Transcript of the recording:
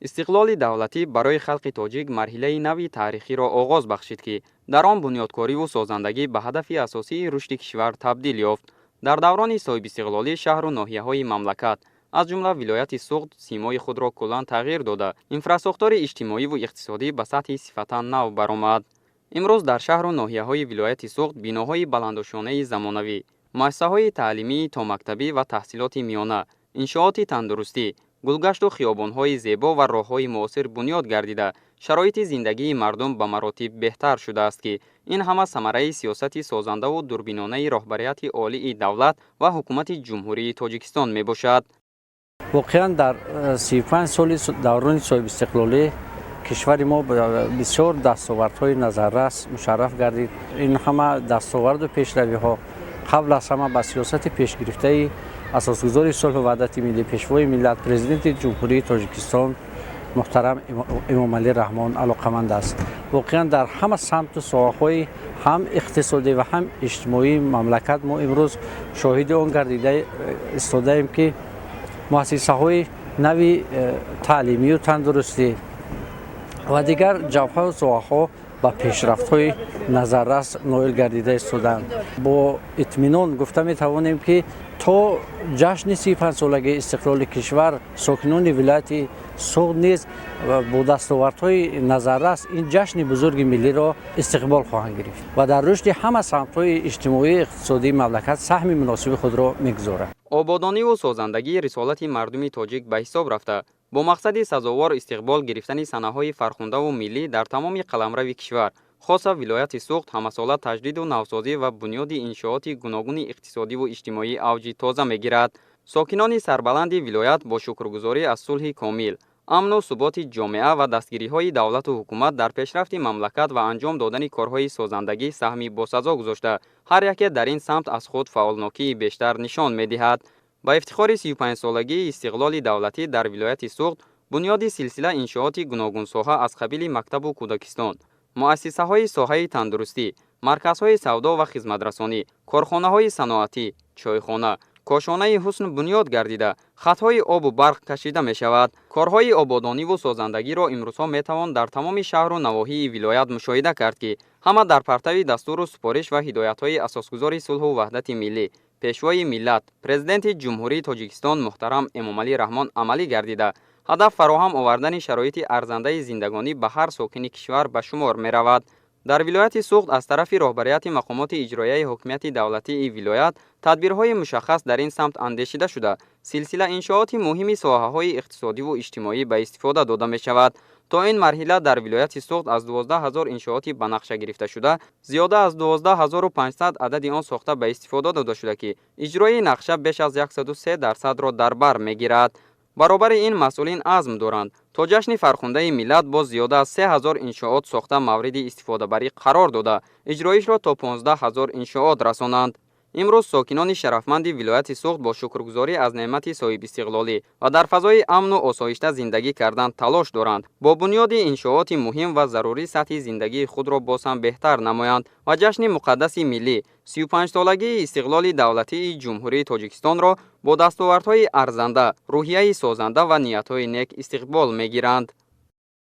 Истиқлоли давлатӣ барои халқи тоҷик марҳилаи нави таърихиро оғоз бахшид, ки дар он бунёдкориву созандагӣ ба ҳадафи асосии рушди кишвар табдил ёфт. Дар даврони соҳибистиқлолӣ шаҳру ноҳияҳои мамлакат, аз ҷумла вилояти Суғд, симои худро куллан тағйир дода, инфрасохтори иҷтимоиву иқтисодӣ ба сатҳи сифатан нав баромад. Имрӯз дар шаҳру ноҳияҳои вилояти Суғд биноҳои баландошёнаи замонавӣ, муассисаҳои таълимии томактабӣ ва таҳсилоти миёна, иншооти тандурустӣ, гулгашту хиёбонҳои зебо ва роҳҳои муосир бунёд гардида, шароити зиндагии мардум ба маротиб беҳтар шудааст, ки ин ҳама самараи сиёсати созандаву дурбинонаи роҳбарияти олии давлат ва ҳукумати Ҷумҳурии Тоҷикистон мебошад. Воқеан, дар 35 соли даврони соҳибистиқлолӣ кишвари мо бисёр дастовардҳои назаррас мушарраф гардид. Ин ҳама дастоварду пешравиҳо қабл аз ҳама ба сиёсати пешгирифтаи асосгузори сулҳу ваҳдати миллӣ, Пешвои миллат, Президенти Ҷумҳурии Тоҷикистон муҳтарам Эмомалӣ Раҳмон алоқаманд аст. Воқеан, дар ҳама самту соҳаҳои ҳам иқтисодӣ ва ҳам иҷтимоии мамлакат мо имрӯз шоҳиди он гардида истодаем, ки муассисаҳои нави таълимию тандурустӣ ва дигар ҷабҳаю соҳаҳо ба пешрафтҳои назаррас ноил гардида истодаанд. Бо итминон гуфта метавонем, ки то ҷашни 35-солагии истиқлоли кишвар сокинони вилояти Суғд низ бо дастовардҳои назаррас ин ҷашни бузурги миллиро истиқбол хоҳанд гирифт ва дар рушди ҳама самтҳои иҷтимоию иқтисодии мамлакат саҳми муносиби худро мегузоранд. Ободониву созандагӣ рисолати мардуми тоҷик ба ҳисоб рафта, бо мақсади сазовор истиқбол гирифтани санаҳои фархундаву миллӣ дар тамоми қаламрави кишвар, хоса вилояти Суғд, ҳамасола таҷдиду навсозӣ ва бунёди иншооти гуногуни иқтисодиву иҷтимоӣ авҷи тоза мегирад. Сокинони сарбаланди вилоят бо шукргузорӣ аз сулҳи комил, амну суботи ҷомеа ва дастгириҳои давлату ҳукумат дар пешрафти мамлакат ва анҷом додани корҳои созандагӣ саҳми босазо гузошта, ҳар яке дар ин самт аз худ фаъолнокии бештар нишон медиҳад. Ба ифтихори 35-солагии истиқлоли давлатӣ дар вилояти Суғд бунёди силсила иншооти гуногунсоҳа аз қабили мактабу кӯдакистон, муассисаҳои соҳаи тандурустӣ, марказҳои савдо ва хизматрасонӣ, корхонаҳои саноатӣ, чойхона, кошонаи ҳусн бунёд гардида, хатҳои обу барқ кашида мешавад. Корҳои ободониву созандагиро имрӯзҳо метавон дар тамоми шаҳру навоҳии вилоят мушоҳида кард, ки ҳама дар партави дастуру супориш ва ҳидоятҳои асосгузори сулҳу ваҳдати миллӣ, Пешвои миллат, Президенти Ҷумҳурии Тоҷикистон муҳтарам Эмомалӣ Раҳмон амалӣ гардида, ҳадаф фароҳам овардани шароити арзандаи зиндагонӣ ба ҳар сокини кишвар ба шумор меравад. Дар вилояти Суғд аз тарафи роҳбарияти мақомоти иҷроияи ҳокимияти давлатии вилоят тадбирҳои мушаххас дар ин самт андешида шуда, силсила иншооти муҳими соҳаҳои иқтисодиву иҷтимоӣ ба истифода дода мешавад. То ин марҳила дар вилояти Суғд аз 12 000 иншооти ба нақша гирифташуда зиёда аз 12 500 адади он сохта ба истифода дода шуда, ки иҷрои нақша беш аз 103 дарсадро дар бар мегирад. Баробари ин, масъулин азм доранд, то ҷашни фархундаи миллат боз зиёда аз 3000 иншоот сохта мавриди истифодабарӣ қарор дода, иҷроишро то 15 000 иншоот расонанд. Имрӯз сокинони шарафманди вилояти Суғд бо шукргузорӣ аз неъмати соҳибистиқлолӣ ва дар фазои амну осоишта зиндагӣ кардан талош доранд, бо бунёди иншооти муҳим ва зарурӣ сатҳи зиндагии худро боз ҳам беҳтар намоянд ва ҷашни муқаддаси миллӣ, 35-солагии истиқлоли давлатии Ҷумҳурии Тоҷикистонро бо дастовардҳои арзанда, рӯҳияи созанда ва ниятҳои нек истиқбол мегиранд.